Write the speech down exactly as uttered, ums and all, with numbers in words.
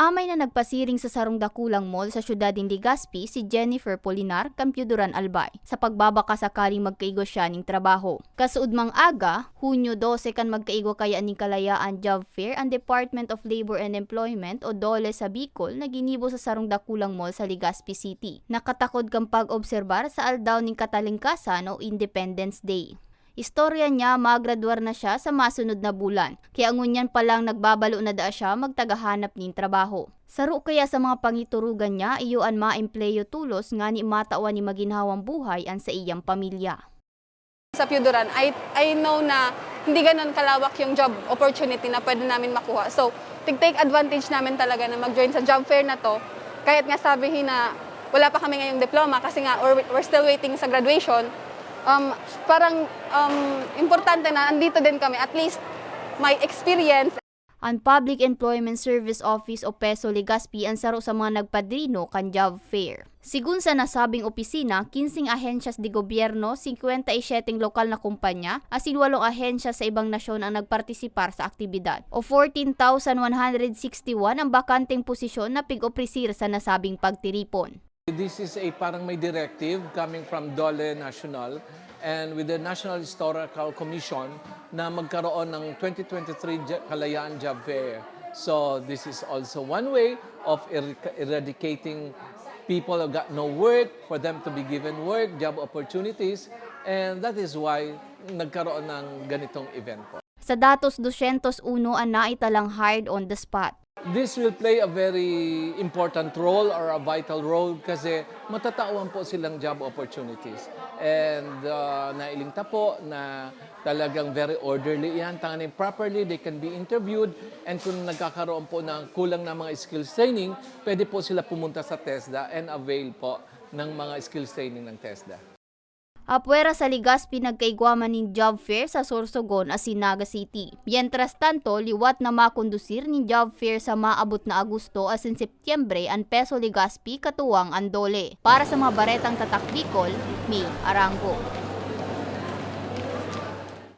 Amay na nagpasiring sa sarong dakulang mall sa siyudad nin Legazpi si Jennifer Polinar kan Piyuduran Albay, sa pagbabaka sakaling magkaigwa siya nin trabaho. Kasuodmang aga, Hunyo dose, kan magkaigwa kaya nin kalayaan job fair an Department of Labor and Employment o DOLE sa Bicol na ginibo sa sarong dakulang mall sa Legazpi City. Nakatakod kan pag-obserbar sa aldaw nin katalingkasan o Independence Day. Istorya niya, magradwar na siya sa masunod na bulan, kaya ngunyan pa lang nagbabalo na daa siya magtagahanap nin trabaho. Saro kaya sa mga pangiturugan niya, iyo an maempleyo tolos ngani matawan nin maginhawang buhay an saiyang pamilya. Sa Piyuduran, I, I know na hindi ganon kalawak yung job opportunity na pwede namin makuha. So, tig-take advantage namin talaga na mag-join sa job fair na 'to. Kahit nga sabihin na wala pa kami ngayong diploma kasi nga or we're still waiting sa graduation, um, parang, um, importante na andito din kami. At least, may experience. An Public Employment Service Office o PESO Legazpi an saro sa mga nagpadrino kan job fair. Sigun sa nasabing opisina, kinseng ahensyas de gobyerno, singkwenta y siyeteng lokal na kumpanya, asin walong ahensya sa ibang nasyon ang nagpartisipar sa aktibidad, o fourteen thousand one hundred sixty-one ang bakanteng posisyon na pig-opresir sa nasabing pagtiripon. This is a parang may directive coming from DOLE National and with the National Historical Commission na magkaroon ng twenty twenty-three jo-, Kalayaan Job Fair. So this is also one way of er-, eradicating people who got no work, for them to be given work, job opportunities, and that is why nagkaroon ng ganitong event po. Sa datos, dosyentos uno an naitalang hired on the spot. This will play a very important role or a vital role kasi matatawan po silang job opportunities. And, ah, nailing ta po na talagang very orderly iyan. Tanganing properly, they can be interviewed. And kung nagkakaroon po ng kulang na mga skills training, pwede po sila pumunta sa TESDA and avail po ng mga skills training ng TESDA. Apwera sa Legazpi, nagkaigwa man nin job fair sa Sorsogon asin Naga City. Mientras tanto, liwat na makondusir nin job fair sa maabot na Agosto asin Setyembre an PESO Legazpi katuwang an DOLE. Para sa mga baretang Tatak Bicol, May Arango.